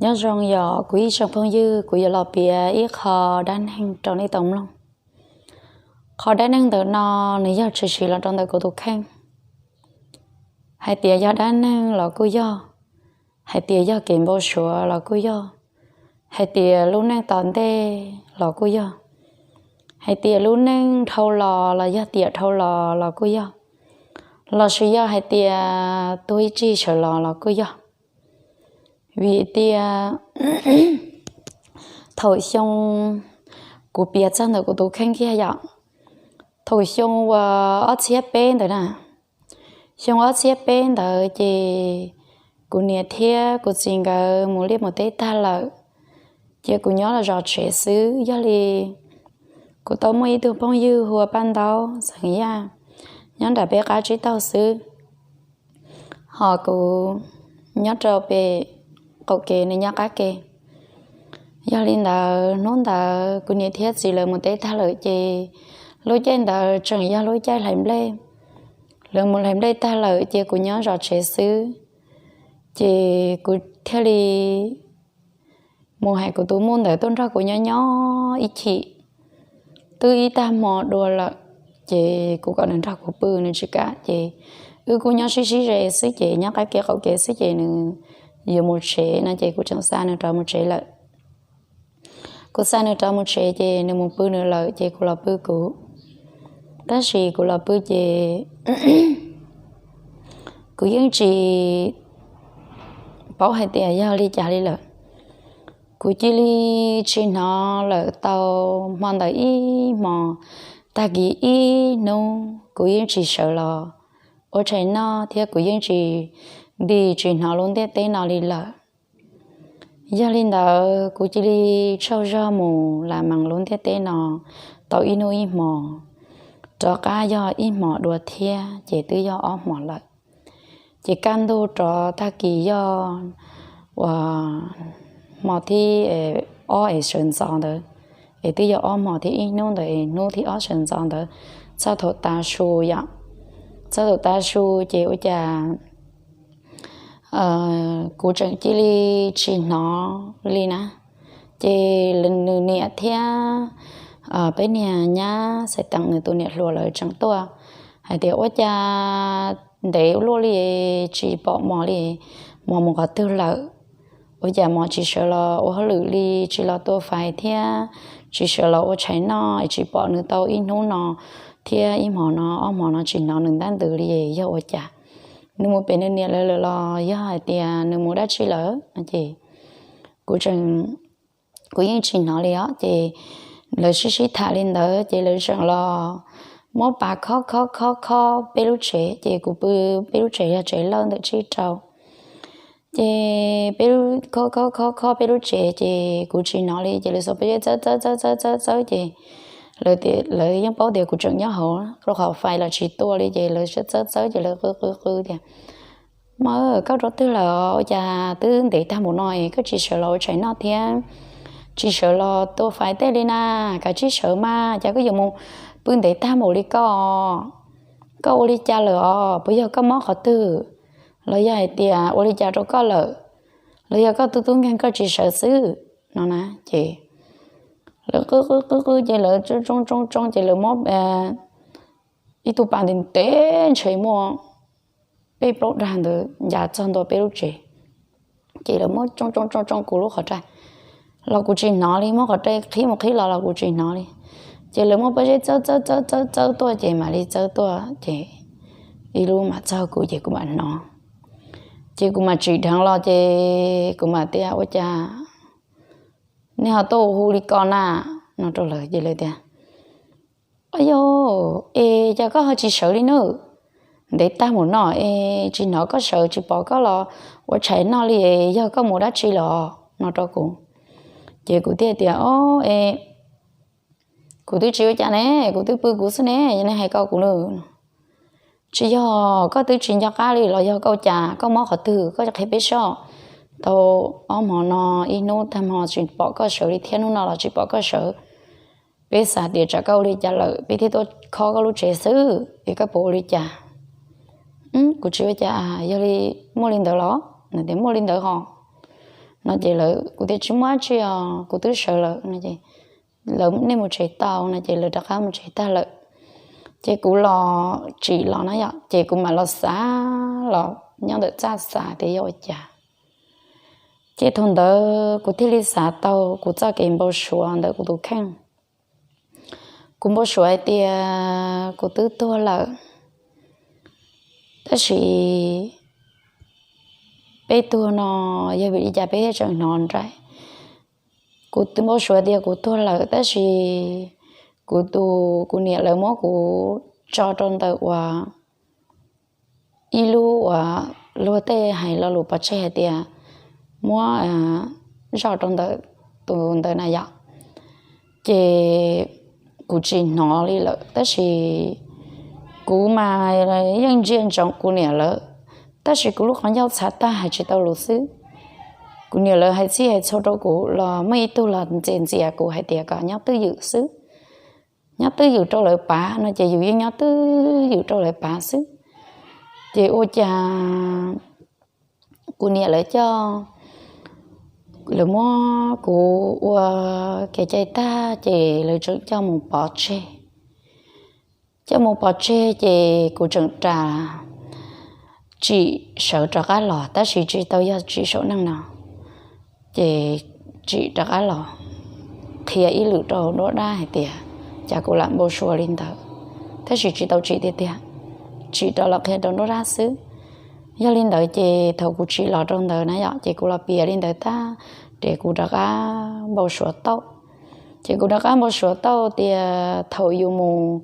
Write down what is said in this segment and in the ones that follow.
Nyob zoo yog kuv ib tsoom phooj ywg, kuv yuav los piav ib qho dab neeg rau nej tau mloog. Qhov dab neeg ntawm no nws yog tshwm sim los rau ntawm kuv tus kheej. Hais tias yog dab neeg los kuj yog, hais tias yog kev npau suav los kuj yog, hais tias lub neej tom ntej los kuj yog, hais tias lub neej dhau los los yog tiam dhau los los kuj yog, lossis yog hais tias tuag ib tsig sawv los los kuj yog. Vim tias thaum xyoo, kuv piav txog ntawm kuv tus kheej kiag yom, thaum xyoo uas ob txhiab peb ntawd na, xyoo ob txhiab peb ntawd ces kuv niam thiab kuv txiv nkawd mus liaj mus teb tag lawm, ces kuv nyob los zov tsev xwb. Yog li kuv tau muaj ib tug phooj ywg hu ua Paj Ntaub xeem Yaj, nyob nram peb qab tsib taug xwb, ho kuv nyob rau pem qaum kev, nws nyob qab kev. Yog li ntawd hnub ntawd kuv niam thiab txiv lawv mus teb tag lawm ces lub caij ntawd tseem yog lub caij hlais nplej. Lawv mus hlais nplej tag lawm ces kuv nyob zov tsev xwb, ces kuv thiaj li mus hais kuv tus muam ntawd tuaj nrog kuv nyob nyob ib chim. Twb ib tag hmo dua lawm, ces kuv kom nws nrog kuv pw nws tsis kam, ces wb kuj nyob sib sib ze xwb ces nyob qab kev qaum kev xwb ces nws yuav mus tsev no ces kuv tseem xa nws rov mus tsev lawm. Kuv xa nws rov mus tsev ces nws mus pw nws lawm ces kuv los pw kuv. Tab sis kuv los pw ces kuv yeej tsis paub hais tias yog li cas li lawm. Kuv cia li tsis hnov lawm tau hmo ntawd ib hmos, tag kis ib hnub kuv yeej tsis sawv los ua tshais noj thiab kuv yeej tsis nti tsis hnov lub ntiaj teb no li lawm. Yog li ntawd kuv cia li tsaug zog mus la mees lub ntiaj teb no tau ib hnub ib hmos, rov qab yog ib hmos dua thiab ces twb yog ob hmos lawm. Ces kaj ntug rov tag kis yog uas hmo thib ob es sawv ntxov ntawd, es twb yog ob hmos thiab ib hnub ntawd es hnub thib ob sawv ntxov ntawd, txog thaum tav su yom, txog thaum tav su ces ua cas kuv tseem cia li tsis hnov li na. Ces nws niam thiab peb niag nyab Xais Teem nws tus niam hluas lawv tseem tuaj hais tias ua cas ntev ua luaj li tsis pom Mos li, Mos mus qhov twg lawm? Ua cas Mos tsis sawv los ua hauj lwm li, tsis los tua fais thiab tsis sawv los ua tshais noj, tsis pom nws tau ib hnub no thiab ib hmos no ob hmos no tsis hnov nws ntab ntws li, yog ua cas? Nws mus pem nws niam lawv lawm los yog hais tias nws mus dab tsi lawm no ces kuv tseem, kuv yeej tsis hnov li os. Ces lawv sib sib tham li ntawd ces lawv tseem los muab pas khob khob khob khob peb lub tsev, ces kuv pw peb lub tsev yog tsev lawj ntawm tsib rau. Ces peb khob khob khob khob peb lub tsev ces kuv tsis hnov li, ces lawv xuas pob zeb txawb txawb txawb txawb txawb txawb ces lawv yeej paub tias kuv tseem nyob hauv, rau qhov fais los tsis tua li, ces lawv txawb txawb ces lawv qw qw qw tias, Mos, koj rov twg lawm? Ua cas twb ntev tag mus no es koj tsis sawv los ua tshais noj thiab tsis sawv los tua fais tej li na? Kav tsij sawv mas, cas koj yuav mus pw ntev tag mus li koj? Koj ua li cas lawm os? Puas yog koj mob qhov twg, los yog hais tias ua li cas rau koj lawm, los yog koj tub tub nkeeg koj tsis sawv xwb? No na ces lawv qw qw qw qw ces lawv tsoo tsoo tsoo ces lawv muab ib tug pas ntev ntev ntshe muaj peb plaub dag ntawd ncav txog ntua peb lub tsev. Ces lawv muab tsoo tsoo tsoo tsoo kuv lub qhov rai los kuv tsis hnov li, muab qhov rai qhib mus qhib los los kuv tsis hnov li. Ces lawv muab pob zeb txawb txawb txawb txawb txawb tuaj ces mam li txawb tuaj ces ib lub mam txog kuv ces kuv mam hnov. Ces kuv mam tsim dheev los ces kuv mam tias, Ua cas nej ho tuaj ua hu li ko na? No rau lawv ces lawv tias, Au yog, es cas koj ho tsis sawv li nawb? Ntev tag mus no es tsis hnov koj sawv tsis pom koj los ua tshais noj li, yog koj mus dab tsi los? No rau kuv. Ces kuv thiaj tias, Au, es kuv twb tsis ua cas ne, kuv twb pw kuv xwb ne, nej hais ko kuv lawm. Tsis yog koj twb tsis nco qab li los yog koj ua cas, koj mob qhov twg koj qhia peb soj. Tau ob hmo no ib hnub tag hmo tsis pom koj sawv li thiab hnub no los tsis pom koj sawv. Peb xav tias tsam koj ua li cas lawm peb thiaj tuaj khob koj lub tsev xwb, es koj puas ua li cas? Kuv tsis ua cas, yog li muaj li ntawd los? Nws tias, Muaj li ntawd hos. No ces lawv, kuv tias tsis muaj dab tsi os, kuv twb sawv lawm no ces lawv, nej mus tsev tau no ces lawv rov qab mus tsev tag lawm. Ces kuv los tsim los na yom, ces kuv mam los xav los nyob ntawm txaj xav tias yog ua cas. Ces thaum ntawd kuv thiaj li xav tau kuv txoj kev npau suav ntawm kuv tus kheej. Kuv npau suav hais tias kuv twb tuag lawm, tab sis peb tuag no yog vim li cas peb thiaj tseem hnov nraim. Kuv twb npau suav tias kuv tuag lawm tab sis kuv tus, kuv niam lawv muab kuv tso rau ntawm uas ib lub uas luag tej hais lo lus pov tseg hais tias muab zoj rau ntawm tus ntawd na yom. Ces kuv tsis hnov li lawm tab sis kuv mas yeej ntsia ntsoov kuv niam lawv, tab sis kuv lub qhov ncauj txhav tag hais tsis tau lus xwb. Kuv niam lawv hais txhij hais txhua rau kuv los muaj ib tug los ntxias ntxias kuv hais tias kom nyob twj ywm xwb, nyob twj ywm rau lawv pav no ces yus yeej nyob twj ywm rau lawv pav xwb. Ces ua cas kuv niam lawv coj, lawv muab kuv ua kev cai tag ces lawv tseem coj mus pov tseg. Coj mus pov tseg ces kuv tseem ras tsim sawv rov qab los tab sis tsis tau yog tsim saum neej no, ces tsim rov qab los qhia ib lwm rau nruab dab hais tias cas kuv lam npau suav li ntawd, tab sis tsis tau tsim tiag tiag, tsim rov los qhia rau nruab dab xwb. Yog li ntawd ces thaum kuv tsim los rau ntawd na yom ces kuv los piav li ntawd tag ces kuv rov qab npau suav tau. Ces kuv rov qab npau suav tau tias thaum yus mus,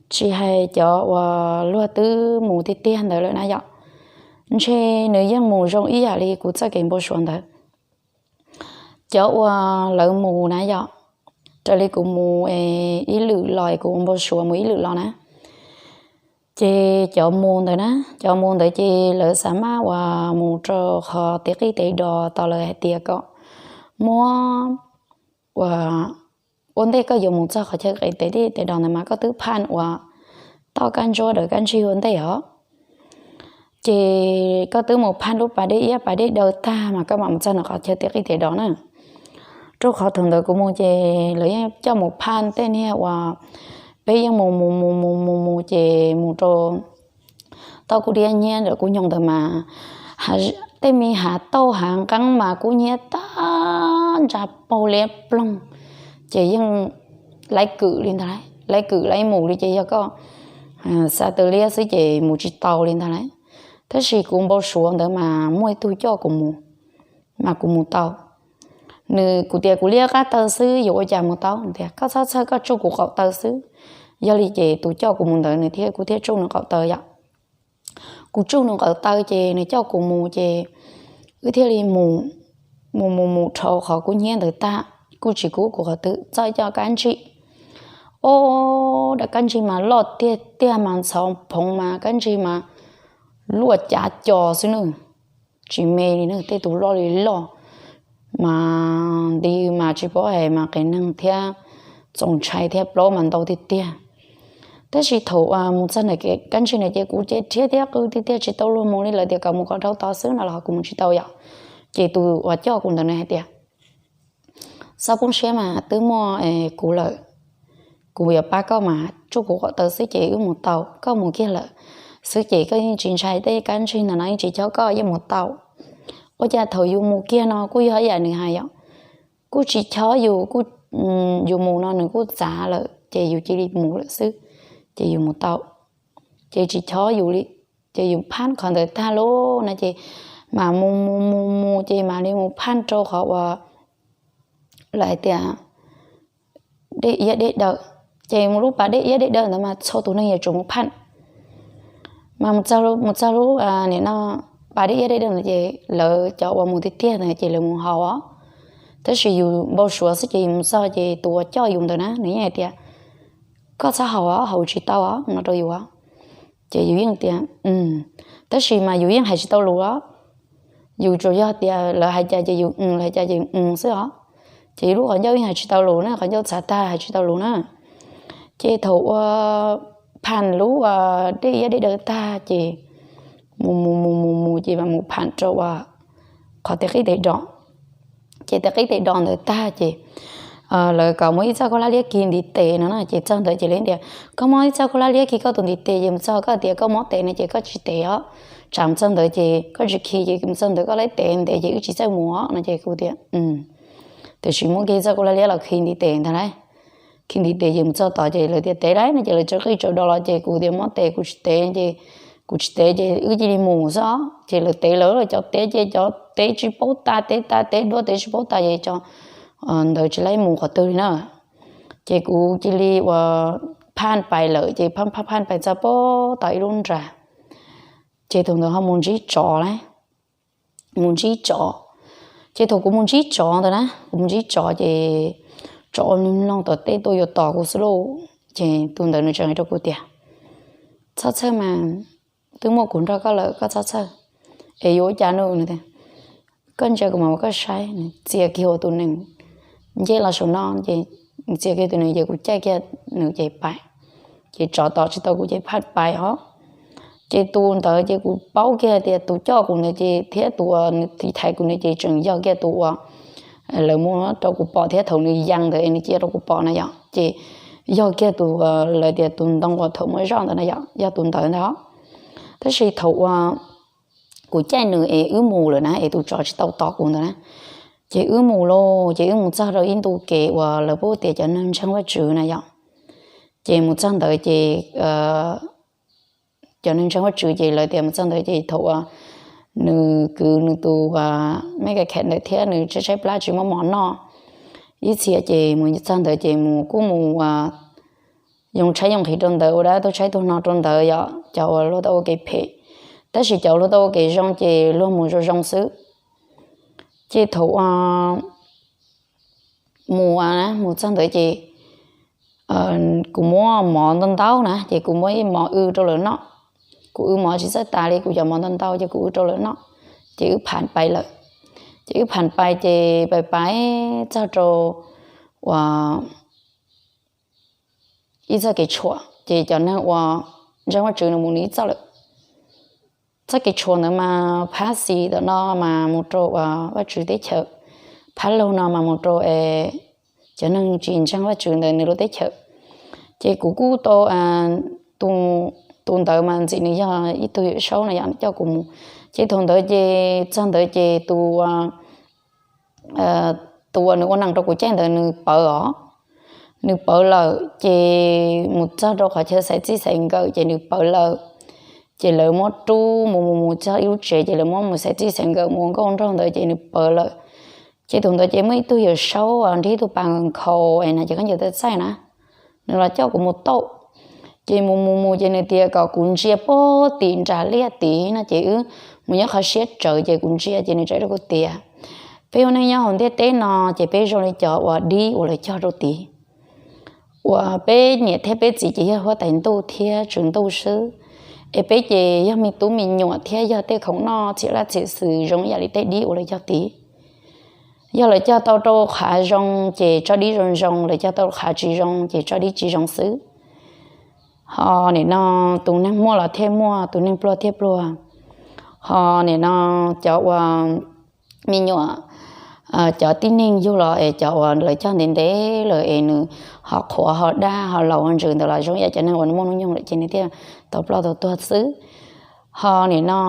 tsis hais cov uas luag twb mus tiag tiag ntawd lawm na yom, ntshe nws yeej mus zoo ib yam li kuv txoj kev npau suav ntawd. Cov uas lawv mus na yom, raws li kuv mus ib lwm los, kuv npau suav mus ib lwm los na, ces cov mus ntawd na, cov mus ntawd ces lawv xav maj uas mus rau qhov tiv qij tiv dos, tos lawv hais tias kom muab ua ntej koj yuav mus txog qhov chaw tiv qij tiv dos ntawd mas koj twb phaj uas toj kab ntsuab daws kab ntsig ua ntej os. Ces koj twb mus phaj lub pas dej iab pas dej daw tag mas koj mam mus txog nws qhov chaw tiv qij tiv dos na. Rau qhov thaum ntawd kuv mus ces lawv yeej coj mus phaj tej niag uas peb yeej mus mus mus mus mus mus ces mus rau tau kuv diab nyiab ntawm kuv nyoog ntawd mas tej me hav tauj hav nqeeb mas kuv nyiab tag ntsa paug liab ploog, ces yeej laib kwm li ntag lauj, laib kwm laib mus li ces yog koj xav taw liab xwb ces mus tsis tau li ntag lauj. Tab sis kuv npau suav ntawd mas muaj ib tug coj kuv mus, mas kuv mus tau. Nws, kuv tias kuv liab qab taw xwb yuav ua cas mus tau, tias koj txhob txhawj, koj tsuj kuv qaum taw xwb. Yog li ces tus coj kuv mus ntawd nws thiab, kuv thiaj tsuj nws qaum taw yom. Kuv tsuj nws qaum taw ces nws coj kuv mus ces wb thiaj li mus, mus mus mus dhau qhov kuv nyiab ntawd tag, kuj tsis kub kuv qhov twg, txog cov kab ntsig. Ob, daim kab ntsig mas loj tiag tiag mas ntxhov phoov mas kab ntsig mas luaj cav co xwb na, tsis me li na, tej tus loj li loj, mas nti mas tsis paub hais mas qias neeg thiab txaus ntshai thiab plaub mas ntau tiag tiag. Tab sis thaum mus txog ntawm kab ntsig na ces kuv ces rhiab thiab qw tiag tiag tsis tau luag mus li, lawv tias kom mus kom dhau tod xwb no los kuv mus tsis tau yom. Ces tus uas coj kuv ntawd nws hais tias txhob poob siab mas twb muaj kuv lawm, kuv yuav pab koj mas tsuj kuv qaum taw xwb ces wb mus tau, koj mus kiag lawm xwb ces koj yeej tsis ntshai, tej kab ntsig ntawd no yeej tsis chob koj, yeej mus tau. Ua cas thaum yus mus kiag no kuj yog ib yam nws hais yom, kuj tsis chob yus, yus mus no nws kuj txav lawm ces yus cia li mus lawm xwb, ces yus mus tau, ces tsis chob yus li. Ces yus phaj qhov ntawd tag lawm no ces mam mus mus mus mus ces mam li mus phaj rau qhov uas lawv hais tias dej iab dej daw. Ces mus lub pas dej iab dej daw ntawd mas txhua tus neeg yuav tsum mus phaj. Mas mus txog lub, nim no pas dej iab dej daw ntawd ces lawv cov uas mus tiag tiag ntawd ces lawv mus haus os. Tab sis yus npau suav xwb ces yus mus txog ces tus uas coj yus ntawd na nws yeej hais tias koj txhob haus os, haus tsis tau os no rau yus. Ces yus yeej tias, tab sis mas yus yeej hais tsis tau lus os. Yus tsuas yog tias lawv hais cas ces yus, lawv hais cas ces yus xwb os. Ces yus lub qhov ncauj yeej hais tsis tau lus na, qhov ncauj txhav tag hais tsis tau lus na. Ces thaum uas phaj lub uas dej iab dej daw tag ces mus mus mus mus mus ces mam mus phaj rau uas qhov tiv qij tiv dos. Ces tes qib tes do ntawd tag ces lawv kom muab ib txoj khaub hlab liab khi ntiv tes no na. Ces txog ntawd ces lawv tias koj muab ib txoj khaub hlab liab khi koj tus ntiv tes, ces mus txog koj tias koj mob tes no ces koj tsis tev os. Tsam mus txog ntawd ces koj tsis khi ces mus txog ntawd koj laib tes ntev ces wb tsis txawj mus no. Ces kuv tias tiam sis muab kiag txoj khaub hlab liab los khi ntiv tes ntag lauj. Khi ntiv tes ces mus txog tod ces lawv tias tev lauj no ces lawv tsaws qij tsaws do los ces kuv tias mob tes kuv tsis tev ces, kuv tsis tev ces wb cia li mus xwb. Ces lawv tev lawv cov teb ces cov teb tsis paub tas, teb tas teb duab teb tsis paub tas ces cov ntawd tsis laib mus qhov twg li na. Ces kuv cia li ua phaj pais lawm ces phaj phaj phaj pais txog pem tom ib lub nra. Ces thaum ntawd ho mus ntsib tsov lauj, mus ntsib tsov. Ces thaum kuv mus ntsib tsov ntawd na, kuv mus ntsib tsov ces tsov ua mloog tom teb tuaj yuav tom kuv xwb lauj. Ces tus ntawd nws tseem hais rau kuv tias txhob txhawj mas, twb muaj kuv nrog koj lawm koj txhob txhawj. Es yuav ua cas no? Koj ntsia kuv mam ua koj saib. Nws txia kiag ua tus nees nce los saum no ces, nws txia kiag tus nees ces kuv caij kiag nws ces pais. Ces tsov tom tsis tau kuv ces phaj pais os. Ces tus ntawd ces kuv paub kiag tias tus coj kuv ntawd ces thiab tus uas nws tiv thaiv kuv ntawd ces tseem yog kiag tus uas lawv muab rau kuv pom thiab thaum nws ya ntawd es nws cia rau kuv pom na yom, ces yog kiag tus uas lawv tias tus ntoo uas thaum muaj zoj ntawd na yom, yog tus ntawd ntag. Tab sis thaum uas kuv caij nws es wb mus lawm na es tus tsov tsis tau tom kuv ntawd na, ces wb mus lauj. Ces wb mus txog rau ib ntu kev uas lawv pub tias cov neeg ntseeg Vajtswv na yom. Ces mus txog ntawd ces cov neeg ntseeg Vajtswv ces lawv tias mus txog ntawd ces thaum uas nws kwv nws tus me ka khem ntawd thiab nws tshaib tshaib plab tsis muaj mov noj ib txhia ces mus txog ntawd ces mus kuj mus yoo tshaib yoo nqhis rau ntawd, ua dab tuag tshaib tuag no rau ntawd yom, cov uas luag tau ua kev phem. Tab sis cov luag tau ua kev zoo ces luag mus zoo zoo xwb. Ces thaum mus mus txog ntawd ces kuv muab mov ntau ntau na ces kuv muab ib mov w rau lawv noj. Kuv w mov tsis txawj tas li, kuv cov mov ntau ntau ces kuv w rau lawv noj. Ces wb pham pais lawm. Ces wb pham pais ces pais pais txog rau uas ib txoj kev tshuam ces cov neeg uas ntseeg Vajtswv nws mus nws ib txoj lawm. Txoj kev tshuam ntawd mas phab xis tom no mas mus rau uas Vajtswv teb chaws, phab laug no mas mus rau cov neeg tsis ntseeg Vajtswv ntawd nws lub teb chaws. Ces kuv kuj tau, tus ntawd mas ntxim nws yog ib tug yawm saub na yom, nws coj kuv mus. Ces thaum ntawd ces txog ntawd ces tus tus uas nws ua nees rau kuv caij ntawd nws pawv os, nws pawv lawm. Ces mus txog rau qhov chaw xaiv txij xaiv nkawm ces nws pawv lawm. Ces lawv muab rub mus mus mus txog ib lub tsev ces lawv muab mus xaiv txij xaiv nkawm mus ua nkauj nraug ntawd ces nws pawv lawm. Ces thaum ntawd ces muaj ib tug yawm saub nrog ib tug pas nkhaus es no ces khaub ncaws txaij txaij na, nws los coj kuv mus tauj. Ces mus mus mus ces nws tias kom kuv ntsia pem tim nram liaj tid no ces wb mus nyob qhov siab tsawv ces kuv ntsia ces nws teb rau kuv tias peb ua neej nyob hauv ntiaj teb no ces peb zoo li cov uas dib uas lawv cog rau tid, uas peb niam thiab peb txiv ces yog huab tais ntuj thiab tswv ntuj xwb, es peb ces yog me tub me nyuam thiab yog tej khoom noj txhia laj txhia xwm zoo yam li tej dib uas lawv cog tid. Yog lawv cog tau rau qhov zoo ces tso dib zoo zoo, lawv cog tau qhov tsis zoo ces tso dib tsis zoo xwb. Ho nim no tus neeg muaj los thiaj muaj, tus neeg pluag thiaj pluag. Ho nim no cov uas me nyuam, cov tib neeg yug los es cov uas lawv cog ntev ntev lawm es nws ho qhuav ho daj ho laus ho ntsws ntawd los zoo yam cov neeg uas muaj hnub nyoog lawm ces nws thiaj tau ploj tau tuag xwb. Ho nim no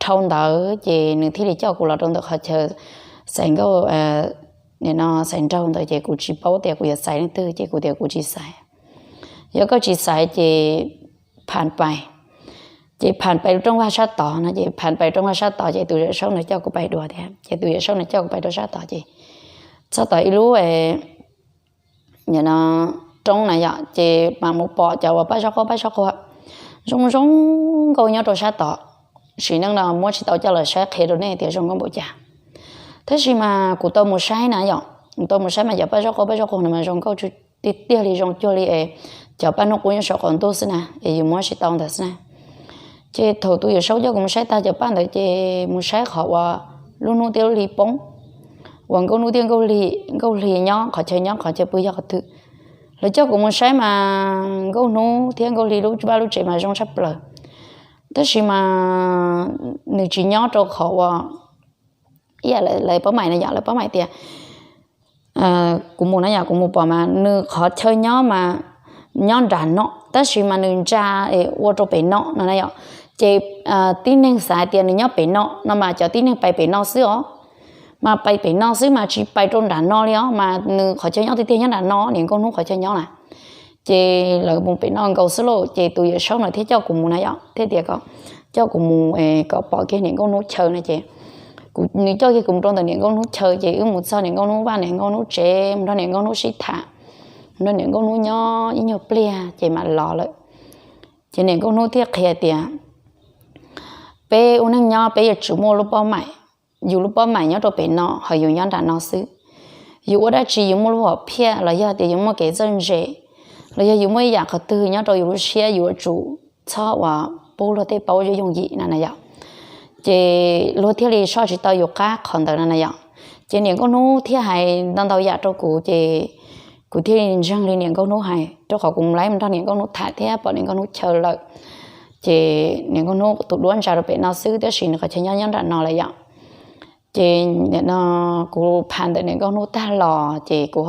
dhau ntawd ces nws thiaj li coj kuv los rau ntawm qhov chaw xaiv nkauj, nim no xaiv nraug ntawd ces kuv tsis paub tias kuv yuav xaiv leej twg ces kuv tias kuv tsis xaiv. Yog koj tsis xaiv ces pham pais. Ces pham pais rau rooj vag sab tod no ces pham pais rooj vag sab tod ces tus yawm saub ntawd coj kuv pais dua thiab ces tus yawm saub ntawd coj kuv pais rau sab tod ces txog tom ib lub roob na yom, ces mam mus pom cov uas paj zaub qaub paj zaub qau zoo zoo nkauj nyob rau sab tod. Sim neej no muab tsis tau coj los saib qhia rau nej tias zoo nkauj npaum cas. Tab sis mas kuv tau mus saib na yom, kuv tau mus saib mas cov paj zaub qaub paj zaub qau no mas zoo nkauj tiag tiag li, zoo cuag li es cov paj hnub qub nyob saum qaum ntuj xwb na, es yus muab tsis tau ntawd xwb na. Ces thaum tus yawm saub coj kuv mus saib tag cov paj ntawd ces mus saib qhov uas lub hnub thiab lub hli poob, uas nkauj hnub thiab nkauj hli nyob qhov chaw nyob qhov chaw pw yog qhov twg. Lawv coj kuv mus saib mas nkauj hnub thiab nkauj hli lub vaj lub tsev mas zoo tshaj plaws. Tab sis mas nws tsis nyob rau qhov uas lawv paub maim na yom, lawv paub maim tias kuv mus na yom, kuv mus pom mas nws qhov chaw nyob mas nyob nram no, tab sis mas nws ntsa ua rau pem no no na yom. Ces tib neeg xav hais tias nws nyob pem no no mas cov tib neeg pais pem no xwb os, mas pais pem no xwb mas tsis pais rau nram no li os, mas nws qhov chaw nyob tiag tiag nyob nram no, niam nkauj hnub qhov chaw nyob na. Ces lawv mus pem no nkaus xwb lauj, ces tus yawm saub no thiaj coj kuv mus na yom, thiaj tias kom coj kuv mus kom pom kiag niam nkauj hnub chaw no ces nws coj kiag kuv mus rau ntawm niam nkauj hnub chaw, ces wb mus txog niam nkauj hnub vaj, niam nkauj hnub tsev, mus nrog niam nkauj hnub sib tham, mus nrog niam nkauj hnub nyob ib nyuag pliag ces mam los lawm. Ces niam nkauj hnub thiaj qhia tias peb ua neej nyob peb yuav tsum muaj lub paub maim, yus lub paub maim nyob rau pem no, ho yus nyob nram no xwb. Yus ua dab tsi yus muaj lub hom phiaj los yog tias yus muaj kev txawj ntse, los yog yus muaj ib yam qhov twg nyob rau yus lub siab, yus yuav tsum txhob uas pub luag tej paub yooj yim na na yom. Ces luag thiaj li soj tsis tau yus qab qhov ntawd no na yom. Ces niam nkauj hnub thiaj hais ntau ntau yam rau kuv, ces kuv thiaj li ntseeg li niam nkauj hnub hais, rau qhov kuv mus laib mus nrog niam nkauj hnub tham thiab pom niam nkauj hnub chaw lawm. Ces niam nkauj hnub tus duab ntsa rau pem no xwb, tab sis nws qhov chaw nyob nyob nram no lawm yom. Ces nim no kuv pham ntawm niam nkauj hnub tag los ces kuv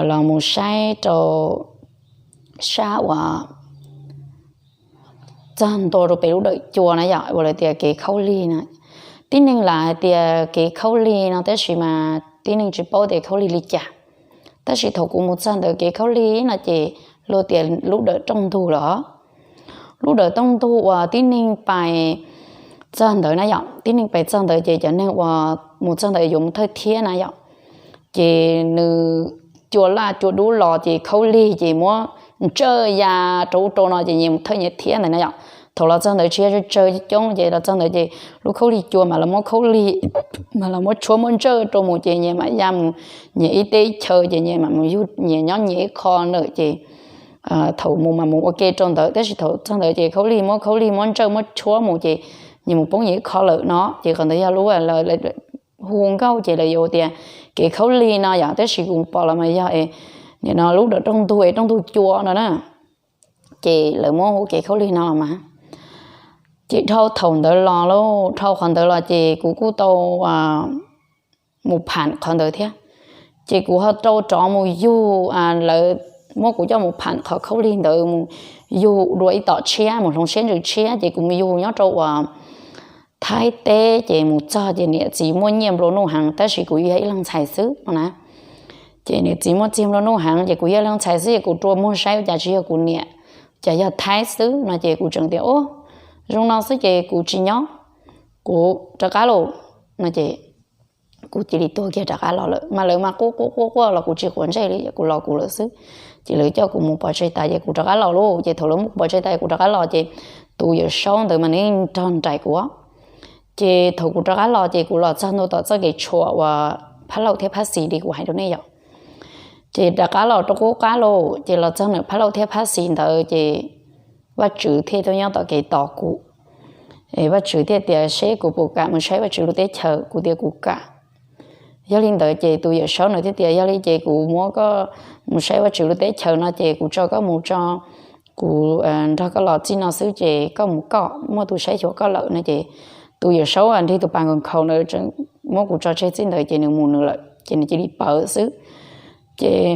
los mus saib rau sab uas txog ntua rau pem lub dawm cua na yom, uas lawv tias kev khaub lig na. Tib neeg lam hais tias kev khaub lig no, tab sis mas tib neeg tsis paub tias khaub lig li cas. Tab sis thaum kuv mus txog ntawd kev khaub lig no ces luag tias lub dawm rooj ntug lawm. Lub dawm rooj ntug uas tib neeg pais txog ntawd na yom, tib neeg pais txog ntawd ces cov neeg uas mus txog ntawd yuav mus thawj thiab na yom, ces nws cua laj cua dub los ces khaub lig ces muab ntsawj ya rau ub rau no ces nyias mus thawj nyias thiab ntawd na yom. Thaum los txog ntawd tsis yog tsawg coob, ces los txog ntawd ces lub khaub lig cua mas los muab khaub lig, mas los muab tshuab muab ntsawj rau mus ces nyias mam ya mus nyias ib teb chaw, ces nyias mam mus yug nyias nyob nyias ib qho ntawm ces thaum mus mas mus ua ke rau ntawd, tab sis thaum txog ntawd ces khaub lig muab khaub lig muab ntsawj muab tshuab mus ces nyias mus poob nyias ib qho lawm no. Ces qhov ntawd yog lub hu nkauj ces lawv yuav tias kev khaub lig no yom, tab sis kuv pom los mas yog nim no lub dawm rooj ntug es rooj ntug cua no na, ces lawv muab hu kev khaub lig no los mas. Ces dhau thaum ntawd los lauj, dhau qhov ntawd los ces kuv kuj tau mus pham qhov ntawd thiab. Ces kuv ho rau rov mus yug, lawv muab kuv coj mus pham qhov khaub lig ntawd mus yug dua ib tom tshiab, mus hloov siab ntsws tshiab, ces kuv mus yug nyob rau uas Thaib teb, ces mus txog ces niam txiv muaj nyiaj nplua nuj heev, tab sis kuv yog ib leeg ntxhais xwb no na. Ces niam txiv muaj txiag nplua nuj heev, ces kuv yog ib leeg ntxhais xwb ces kuv rua muag saib ua cas tsis yog kuv niam, cas yog Thaib xwb no, ces kuv tseem tias, Ub, zoo no xwb ces kuv tsis nyob, kuv rov qab lauj no ces kuv cia li tuag kiag rov qab los lawm. Mas lawv mas quaj quaj quaj quaj los kuv tsis quav ntsej li, kuv los kuv lawm xwb. Ces lawv coj kuv mus pov tseg tas ces kuv rov qab los lauj. Ces thaum lawv muab kuv pov tseg tas kuv rov qab los ces tus yawm saub ntawd mas nws nrog nraim kuv. Ces thaum kuv rov qab los ces kuv los txog ntua tom txoj kev tshuam uas phab laug thiab phab xis li kuv hais rau nej yom. Ces rov qab los rau qub qab lauj, ces los txog ntawm phab laug thiab phab xis ntawd ces Vajtswv thiaj tuaj nyob tom kev tos kuv. Vajtswv thiaj tias seb kuv puas kam mus saib Vajtswv lub teb chaws, kuv tias kuv kam. Yog li ntawd ces tus yawm saub nws thiaj tias yog li ces kuv muab koj mus saib Vajtswv lub teb chaws no ces kuv tso koj mus tso, kuv nrog koj los txij no xwb ces koj mus koj, muaj tus saib xyuas koj lawm no ces tus yawm saub nrig tus pas nkaus nkhaus na, muab kuv tso tseg txij ntawd ces nws mus nws lawm ces nws cia li pawv xwb. Ces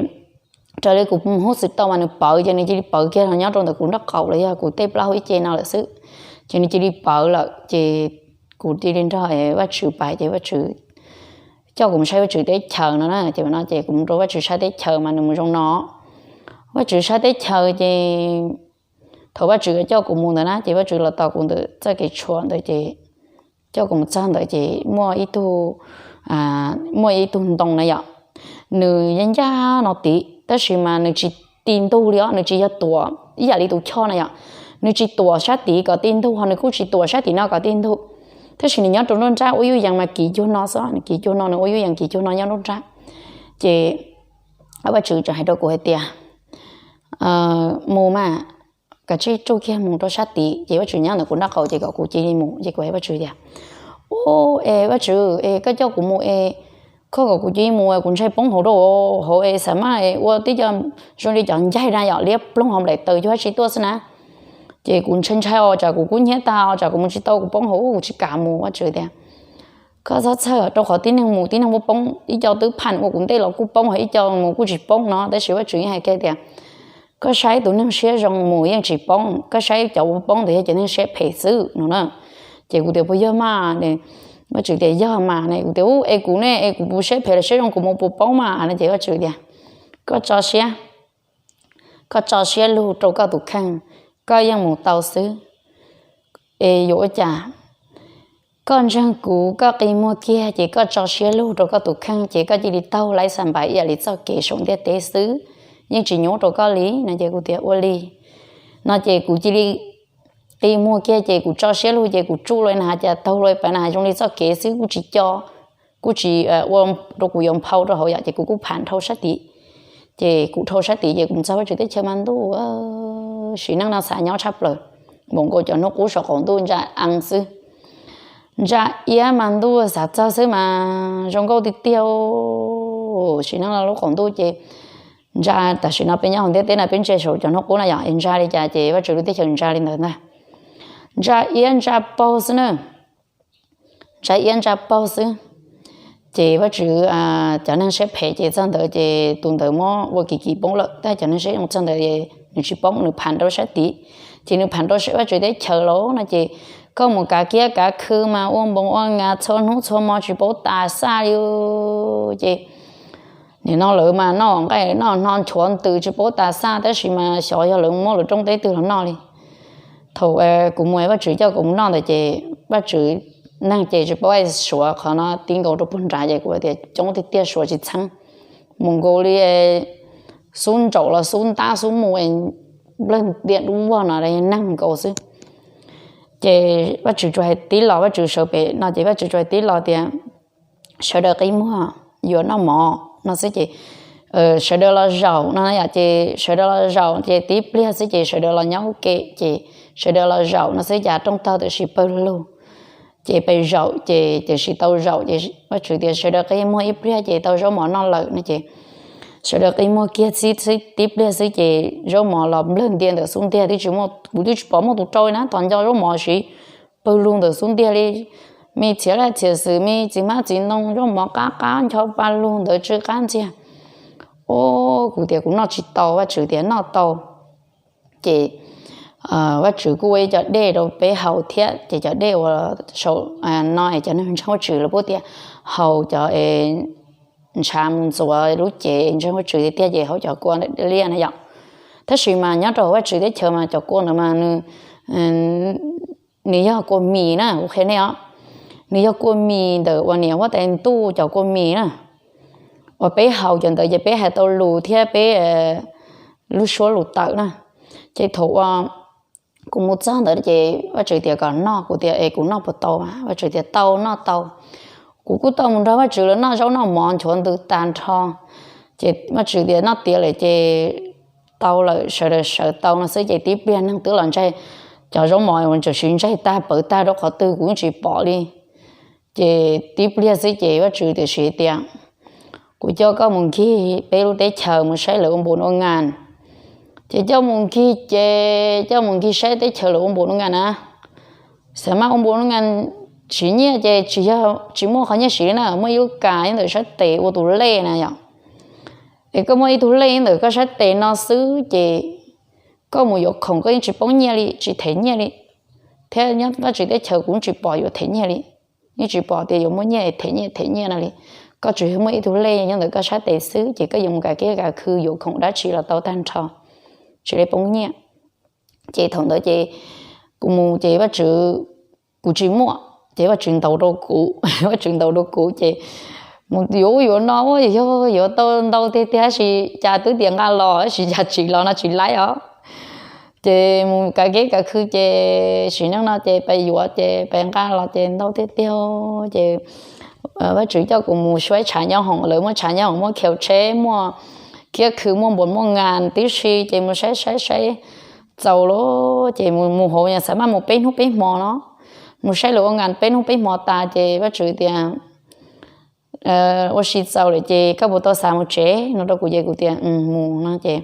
raws li kuv mus hub xwm tau mas nws pawv ces nws cia li pawv kiag los nyob rau ntawm kuv nraub qaum los yog kuv tej plaub hau ib ce no lawm xwb. Ces nws cia li pawv lawm ces kuv cia li nrog Vajtswv pais ces Vajtswv coj kuv mus saib Vajtswv teb chaws no na. Ces no ces kuv mus rau Vajtswv sab teb chaws mas nws mus zoo no. Vajtswv sab teb chaws ces thaum Vajtswv coj kuv mus ntawd na ces Vajtswv los tos kuv ntawm txoj kev tshuam ntawd ces coj kuv mus txog ntawd ces muaj ib tug, muaj ib tug ntoo na yom, nws ncaj ncaj no tid tab sis mas nws tsis ti ntug li os, nws tsis yog tuam ib yam li tus choj na yom. Nws tsis tuam sab tid kom ti ntug, ho nws kuj tsis tuam sab tim no kom ti ntug, tab sis nws nyob rau nruab nrab ua yuj yees mas kiv cuag no xwb, nws kiv cuag no, nws ua yuj yees kiv cuag no nyob nruab nrab. Ces Vajtswv tseem hais rau kuv hais tias mus mas, kav tsij tsuj kiag mus rau sab tid. Ces Vajtswv nyob ntawm kuv nraub qaum ces kom kuv cia li mus. Ces kuv hais Vajtswv tias, Ub, es Vajtswv es koj coj kuv mus es koj kom kuv cia li mus, kuv ntshai poob hauv rau hauv es xam maj ua tib co zoo li cov ncaig na yom, liab ploog hauv nplaim taws cuag dab tsi tuaj xwb na. Ces kuv ntshai ntshai os, tsam kuv kub hnyiab tag os, tsam kuv mus tsis tau, kuv poob hauv, kuv tsis kam mus. Vajtswv tias, Koj txhob txhawj, rau qhov tib neeg mus tib neeg poob poob, ib co twb pham ua kuv ntej los kuj poob, ho ib co mus kuj tsis poob no. Tab sis Vajtswv yeej hais kiag tias, koj saib tus neeg siab zoo mus yeej tsis poob, koj saib cov poob ntawd yog cov neeg siab phem xwb no na. Ces kuv tias, puas yog mas? Vajtswv tias, yog mas ne. Kuv tias, u, es kuv ne, es kuv puas siab phem los siab zoo, kuv mus puas poob mas no? Ces Vajtswv tias, koj tso siab, koj tso siab lug rau koj tus kheej, koj yeej mus tau xwb. Es yuav ua cas? Koj ntseeg kuv, koj qi muag kiag ces koj tso siab lug rau koj tus kheej ces koj cia li taug laiv xa npais ib yam li txoj kev saum ntiaj teb xwb, yeej tsis nyuaj rau koj li no. Ces kuv tias, ua li no ces kuv cia li qi muag kiag ces kuv tso siab lug ces kuv tsuj lua na cas taug lua pais na zoo li txoj kev xwb, kuj tsis co, kuj tsis ua rau kuv yuav nphau rau hauv yom, ces kuv kuj pham dhau sab tid. Ces kuv dhau sab tid ces kuv txog Vajtswv teb chaws mas ntuj, sim neej no xav nyob tshaj plaws, npaum nkaus cov hnub qub saum qaum ntuj ntsa eev xwb. Ntsa iab mas ntuj xav txog xwb mas zoo nkauj tiag tiag. Sim neej no lub qaum ntuj ces ntsa, tam sim no peb nyob hauv ntiaj teb no peb ntsia saum cov hnub qub no yom, es ntsa li cas ces Vajtswv lub teb chaws ntsa li ntawd ntag. Ntsa iab ntsa paug xwb na, ntsa iab ntsa paug xwb. Ces Vajtswv, cov neeg siab phem ces txog ntawd ces tus ntawd muab ua kim kim poob lawm, tab cov neeg siab zoo txog ntawd nws tsis poob, nws pham rau sab tid. Ces nws pham rau Vajtswv teb chaws lawm no ces koj mus kav kiab kav khw mas ua npoo ua ngas txhua hnub txhua hmo tsis paub tas xaj li. Ces nim no lawv mas noj nqaij noj hno nchuav ntws tsis paub tas xaj, tab sis mas xyov yog lawv muab lawv rooj teb twg los noj li. Thaum kuv mus Vajtswv coj kuv mus noj ntawd ces Vajtswv, neeg ces tsis paub suav qhov no tib nkaus rau puag nrad ces kuv tias coob tiag tiag suav tsis txheeb. Mus nkaus li xub ntsaum los xub ntab xub mus, nplawg ntia dub vog no neeg nkaus xwb. Ces Vajtswv tsuas hais tib los, Vajtswv sawv pem no ces Vajtswv tsuas hais tib los tias, sawv daws qi muag, yuav noj mov no xwb ces sawv daws los zaum no yom, ces sawv daws los zaum ces tib pliag xwb ces sawv daws los nyob ua ke ces sawv daws los zaum no xwb cas rooj tog tam sim pawg lug. Ces pes zaum ces tam sim tau zaum ces Vajtswv tias sawv daws qi muag ib pliag ces tau zaub mov noj lawm no ces sawv daws qi muag kiag tib pliag xwb ces zaub mov los nplawg ntia ntawm xub ntiag, kuv twb tsis pom muaj tus rau li na, tos nco zaub mov siv pawg lug ntawm xub ntiag li. Me txhiab laj txhiab xwm, me txiv hmab txiv ntoo, zaub mov qab qab ncho pa lug ntawd tsw qab ntxiag. Kuv tias kuv noj tsis tau, Vajtswv tias noj tau. Ces Vajtswv kuj ua ib co dej rau peb haus thiab, ces cov dej uas saum no es cov neeg ntseeg Vajtswv lawv pub tias haus cov ntshav mus ntxuav lub cev ntseeg Vajtswv tiag tiag ces haus cov kua liaj na yom. Tab sis mas nyob rau hauv Vajtswv teb chaws mas cov kua ntawd mas nws, nws yog kua mis na, kuv qhia nej os, nws yog kua mis ntawm uas niam huab tais ntuj cov kua mis na, uas peb haus cov ntawd ces peb hais tau lus thiab peb lub suab lus tawm na. Ces thaum uas kuv mus txog ntawd ces Vajtswv tias kom noj, kuv tias es kuv noj puas tau? Vajtswv tias tau, noj tau. Kuv kuj tau mus nrog Vajtswv lawv noj zaub noj mov nchuav ntws tag nrho. Ces Vajtswv tias noj tiav lawm ces tau lawm, sawv daws sawv tau no xwb ces tib pliag neeg twb los ntsaig cov zaub mov uas tseem siv ntsaig tag pawv tag rau qhov twg kuv yeej tsis pom li. Ces tib pliag xwb ces Vajtswv tiam sis tias kuv coj koj mus ncig peb lub teb chaws mus saib lawv ua npus ua ngas. Ces coj mus ncig ces coj mus ncig saib teb chaws lawv ua npus ua ngas na. Xav mas ua npus ua ngas siv nyiaj ces tsis yog tsis muaj qhov nyiaj siv li na, muaj ib lub kas nyob ntawm sab tes ua tus lej na yom. Es koj muaj ib tug lej ntawm koj sab tes no xwb ces koj mus yuav khoom koj yeej tsis poob nyiaj li, tsis them nyiaj li. Thiab nyob Vajtswv teb chaws kuv yeej tsis pom yuav them nyiaj li, yeej tsis pom tias yuav muaj nyiaj them nyiaj them nyiaj no li. Koj tsuas yog muaj ib tug lej nyob ntawm koj sab tes xwb ces koj yuav mus kav kiab kav khw yuav khoom dab tsi los tau tag nrho, tsis li poob nyiaj. Ces thaum ntawd ces kuv mus ces Vajtswv, kuv tsis muaj ces Vajtswv ntaus rau kuv, Vajtswv ntaus rau kuv ces mus yuav ub yuav no, yog yuav tau ntau tiag tiag sis cas twb tias nqa los sis cas tsis los no tsis laib os. Ces mus kav kiab kav khw ces sim neej no ces pais yuav ces pais nqa los ces ntau tiag tiag. Ces Vajtswv coj kuv mus saib tshav nyob hoom, lawv muaj tshav nyob hoom, muaj khiav tsheb, muaj kiab khw, muaj npuas muaj ngas tib si ces mus saib saib saib txaus lawm ces mus mus hauv, xav mas mus peb hnub peb hmo no, mus saib lawv ua ngas peb hnub peb hmo tas ces Vajtswv tias ua si txaus lawm ces koj puas tau xav mus tsev no rau kuv ces kuv tias mus no ces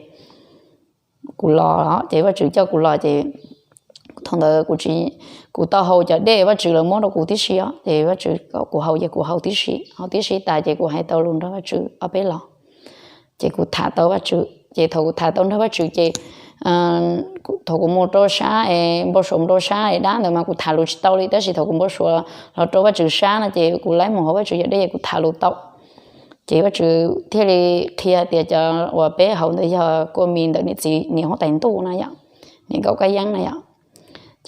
kuv los ces Vajtswv coj kuv los ces kuv Thaum ntawd kuv tsis, kuv tau haus cov dej Vajtswv lawv muab rau kuv tib si os, ces Vajtswv kom kuv haus ces kuv haus tib si, haus tib si tas ces kuv hais tau lus nrog Vajtswv ob peb los. Ces kuv tham tau Vajtswv, ces thaum kuv tham tau nrog Vajtswv ces thaum kuv mus rau sab, npau suav mus rau sab es dab ntawd mas kuv tham lus tsis tau li, tab sis thaum kuv npau suav los rau Vajtswv sab no ces kuv laib mus hauv Vajtswv cov dej es kuv tham lus tau. Ces Vajtswv thiaj li qhia tias cov uas peb haus ntawd yog kua mis ntawm niam txiv niam huab tais ntuj no yom, niam nkauj kab yeeb no yom.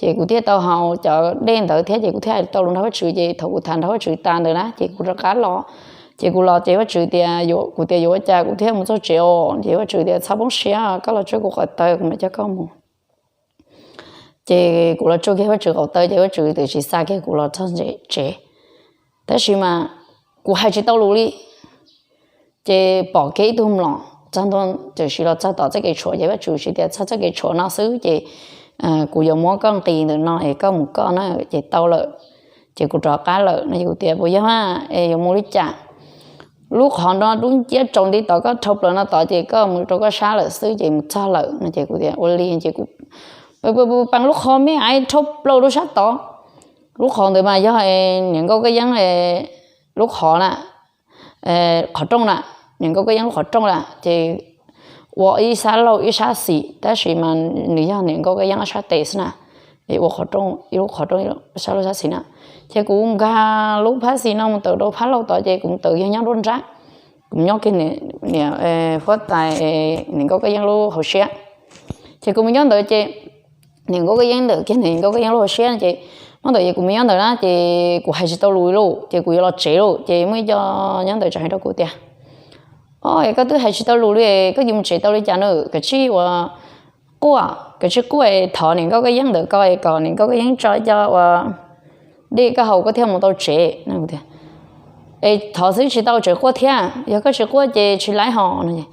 Ces kuv thiaj tau haus cov dej ntawd thiab ces kuv thiaj hais tau lus nrog Vajtswv, ces thaum kuv tham nrog Vajtswv tas ntawd na ces kuv rov qab los. Ces kuv los ces Vajtswv tias, kuv tias yuav ua cas kuv thiaj mus txog tsev os, ces Vajtswv tias txhob poob siab, koj los tsuag kuv qaum taw kuv mam coj koj mus. Ces kuv los tsuag kiag Vajtswv qaum taw ces Vajtswv twb tsis xa kiag kuv los txog tsev. Tab sis mas kuv hais tsis tau lus li, ces pom kiag ib tug mlom txog ntua, tiam sis los txog tom txoj kev tshuam ces Vajtswv tsis tias txog txoj kev tshuam no xwb ces kuv yuav muab koj nqis ntawm no es koj mus koj na, ces tau lawm. Ces kuv rov qab lawm no es kuv tias puas yog es yuav mus li cas? Lub qhov no dub nciab tsaus nti tod, koj dhau plaws no tod ces koj mus rau koj sab lawm xwb ces mus txog lawm no ces kuv tias ua li ces kuv pee lub qhov me ais dhau plaws rau sab tod. Lub qhov ntawd mas yog niam nkauj kab yeeb lub qhov na, qhov rooj na, niam nkauj kab yeeb lub qhov rooj na ces ua ib sab laug ib sab xis, tab sis mas nws yog niam nkauj kab yeeb ob sab tes xwb na, ua qhov rooj ib lub qhov rooj sab laug sab xis na. Ces kuv nkag lub phab xis no mus tawm rau phab laug tod ces kuv mus tawm yog nyob nruab nrab, kuv nyob kiag niam huab tais niam nkauj kab yeeb lub hauv siab. Ces kuv mus nyob ntawd ces niam nkauj kab yeeb ntawm kiag niam nkauj kab yeeb lub hauv siab ces nyob ntawd ces kuv mus nyob ntawd na ces kuv hais tsis tau lus li ces kuv yuav los tsev lawm ces muaj ib co nyob ntawd txawm hais rau kuv tias, o, es koj twb hais tsis tau lus li, koj yuav mus tsev tau li cas na, kav tsij ua, quaj, kav tsij quaj es thov niam nkauj kab yeeb ntawm ko es kom niam nkauj kab yeeb tso ib co ua dej koj haus koj thiaj mus tau tsev. Es thov xwb tsis tau, tseem quaj thiab, yog koj tsis quaj ces tsis laib hos no.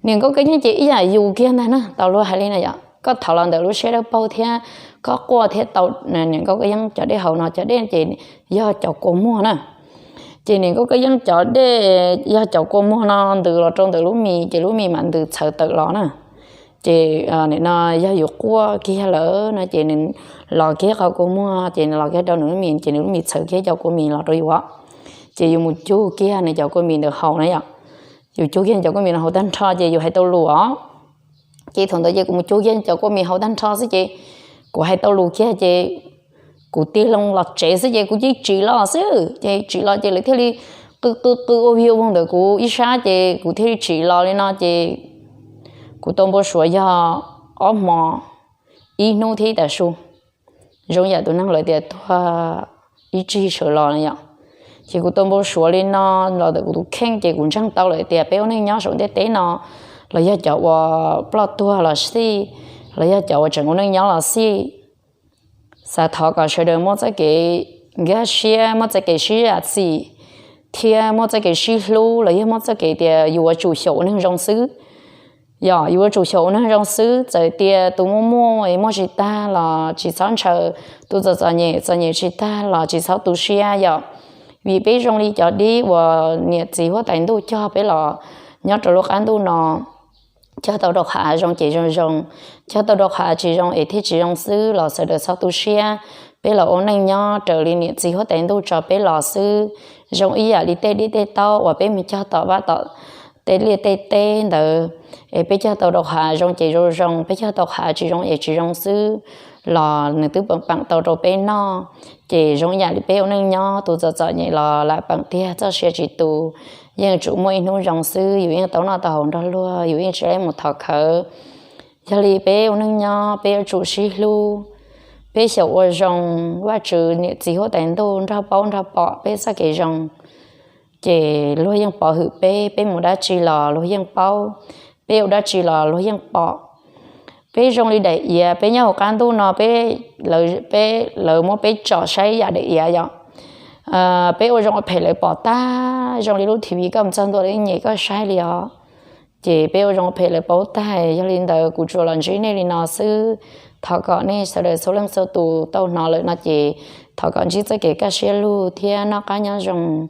Niam nkauj kab yeeb ces ib yam yus kiag ntag na, tau luag hais li na yom, koj thov los ntawm lub siab dawb paug thiab koj quaj thiab tau niam nkauj kab yeeb cov dej haus no, cov dej ces yog cov kua muag na. Ces niam nkauj kab yeeb cov dej yog cov kua muag no ntws los rau ntawm lub mis ces lub mis mam ntws txhawv tawm los na. Ces nim no yog yus quaj kiag lawm no ces nws los kiag qhov kua muag ces nws los kiag rau nws lub mis ces nws lub mis txhawv kiag cov kua mis los rau yus. Ces yus mus cug kiag nws cov kua mis ntawd haus na yom. Yus cug kiag nws cov kua mis no haus tag nrho ces yus hais tau lus os. Ces thaum ntawd ces kuv mus cug kiag cov kua mis haus tag nrho xwb ces kuv hais tau lus kiag ces kuv tig loo los tsev xwb ces kuv cia li tsim los xwb ces tsim los ces lawv thiaj li qw qw qw ua vig ua voog ntawm kuv ib sab ces kuv thiaj li tsim los li no ces kuv tau npau suav yog ob hmo ib hnub thiab ib tav su, zoo yam tus neeg lawv tias tuag ib tsig sawv los no yom. Ces kuv tau npau suav li no los ntawm kuv tus kheej ces kuv ntseeg tau lawm tias peb ua neej nyob saum ntiaj teb no los yog cov uas ploj tuag los xij, los yog cov uas tseem ua neej nyob los xij, xav thov kom sawv daws muaj txoj kev nkag siab, muaj txoj kev sib zam txim, thiab muaj txoj kev sib hlub los yog muaj txoj kev tias yus yuav tsum xyaum ua neeg zoo xwb. Yog yus yuav tsum xyaum ua neeg zoo xwb, txawm tias tus muaj muaj es muaj tsis tag los tsis txhob ntshaw, tus txom txom nyem txom nyem tsis tag los tsis txhob tu siab yom. Vim peb zoo li cov dib uas niam txiv huab tais ntuj cog peb los nyob rau lub qab ntuj no, cog tau rau qhov zoo ces zoo zoo, cog tau rau qhov tsis zoo es thiaj tsis zoo xwb los sawv daws txhob tu siab. Peb los ua neej nyob raws li niam txiv huab tais ntuj tso peb los xwb, zoo ib yam li tej dib tej taub uas peb mus cog tom vaj tom tej liaj tej teb ntawd, es peb cog tau rau qhov zoo ces zoo zoo, peb cog tau qhov tsis zoo es tsis zoo xwb, los nws twb peem peem tau rau peb noj. Ces zoo ib yam li peb ua neej nyob, tus txom txom nyem los lam peem tiag, txoj sia tsis tu, yeej tsum muaj ib hnub zoo xwb, yus yeej tau noj tau haus nrog luag, yus yeej tsis laib mus thov khawv. Yog li peb ua neej nyob peb yuav tsum sib hlub, peb xyaum ua zoo, Vajtswv niam txiv huab tais ntuj nrog paub nrog pom peb txoj kev zoo, ces luag yeej pov hwm peb, peb mus dab tsi los luag yeej paub, peb ua dab tsi los luag yeej pom. Peb zoo li daim iav, peb nyob hauv qab ntuj no, peb, peb, lawv muab peb tsom saib yam daim iav yom. Peb ua zoo ua phem lawv pom tag, zoo li lub T V koj mus txog ntua lawv nyem koj saib li os. Ces peb ua zoo ua phem lawv paub tag, yog li ntawd kuv tsuas los ntsib nej li no xwb. Thov kom nej sawv daws txhua leej txhua tus tau hnov lawm no ces thov kom ntsib txoj kev kaj siab lug thiab noj qab nyob zoo.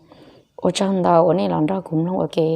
Ua tsaug ntau uas nej los nrog kuv mloog ua ke.